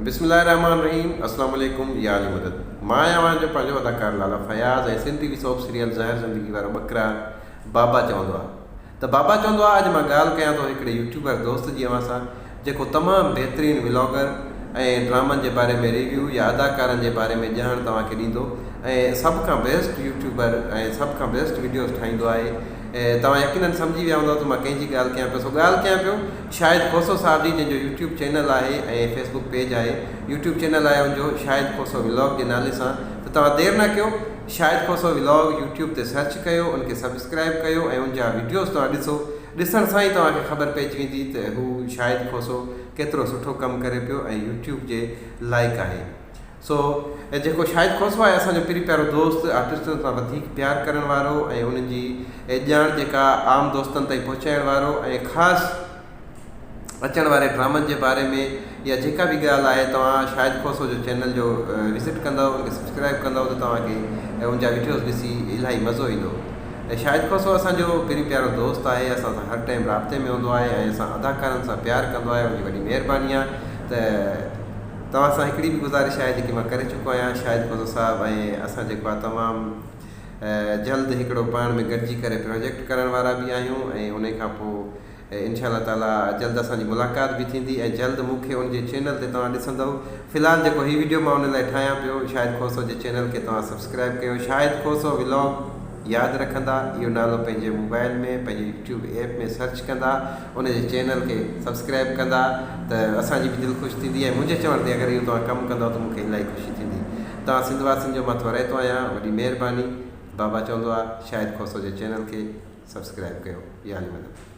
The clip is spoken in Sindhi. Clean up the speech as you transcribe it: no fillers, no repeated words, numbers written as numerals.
بسم الله الرحمٰن الرحيم اسلام عليڪم يا علي مدد مان آهيان اوهان جو پنهنجو اداڪار Lala Fayaz ۽ Sindh T V soap serial زهر زندگي وارو ٻڪرار بابا چوندو آ ته بابا چوندو آ اڄ مان ڳالهه ڪيان ٿو هڪڙي يوٽيوبر دوست جي اوهان سان جيڪو تمام بهترين ولاگر ۽ ڊرامن جي باري ۾ ريويو يا اداڪارن جي باري ۾ ڄاڻ توهان کي ڏيندو ۽ سڀ کان بيسٽ يوٽيوبر ۽ سڀ کان بيسٽ وڊيوز ٺاهيندو آهي توهان يقينن سمجهي ويا هوندؤ ته مان ڪنهن جي ڳالهه ڪيان پيو سو ڳالهه ڪيان پيو شاهد کوسو صاحب جي جنهن جو يوٽيوب چينل آهي ۽ فيسبوڪ پيج آهي يوٽيوب چينل آهي ان جو شاهد کوسو ولاگ جي نالي سان ته توهان دير نه ڪيو شاهد کوسو ولاگ يوٽيوب تي سرچ ڪيو ان کي سبسڪرائب ڪيو ۽ ان جا وڊيوز توهان ڏسو ڏسڻ سان ئي توهان کي خبر پئجي ويندي ته هو شاهد کوسو ڪيترو سٺو ڪم ڪري پيو ۽ يوٽيوب جي لائق آهي. سو جيڪو شاهد کوسو آهي اسان جو پرين پيارو دوست آرٽسٽن سان وڌيڪ پيار ڪرڻ وارو ۽ انهن جي ڄاڻ جيڪا عام دوستن تائين پهچائڻ وارو ۽ خاص اچڻ واري ڊرامن جي باري ۾ يا جيڪا به ڳالهه آهي توهان شاهد کوسو جو چينل جو وزٽ ڪندؤ ان کي سبسڪرائب ڪندؤ ته توهان کي ان جا وڊيوز ڏسي الاهي مزو ايندو ۽ شاهد کوسو اسان جو پرين پيارو دوست آهي اسان سان هر ٽائيم رابطي ۾ هوندو آهي ۽ اسان اداڪارن سان پيار ڪندو آهي ان جي وڏي مهرباني آهي ته توهان سان هڪڙي به گذارش آهي جيڪي مان ڪري چڪو آهيان شاهد کوسو صاحب ۽ اسان جيڪو آهي تمام جلد هڪڙو پاڻ ۾ گڏجي ڪري پروجيڪٽ ڪرڻ وارا به آهيون ۽ انهي کان پوء انشاء الله تعالي جلد اسان جي ملاقات به ٿيندي ۽ جلد مون کي ان جي چينل تي توهان ڏسندؤ في الحال جيڪو هي وڊيو مان ان لاء ٺاهيان پيو شاهد کوسو جي چينل کي توهان سبسڪرائب ڪيو شاهد کوسو ولاگ ياد رکندا اهو نالو پنهنجي موبائل ۾ پنهنجي يوٽيوب ايپ ۾ سرچ ڪندا ان جي چينل کي سبسڪرائب ڪندا ته اسان جي به دل خوش ٿيندي ۽ منهنجي چوڻ تي اگر اهو توهان ڪم ڪندؤ ته مون کي الاهي خوشي ٿيندي توهان سنڌ واسين جو مان ٿورائتو آهيان وڏي مهرباني بابا چوندو آ شاهد کوسو جي چينل کي سبسڪرائب ڪيو يا علي مدد.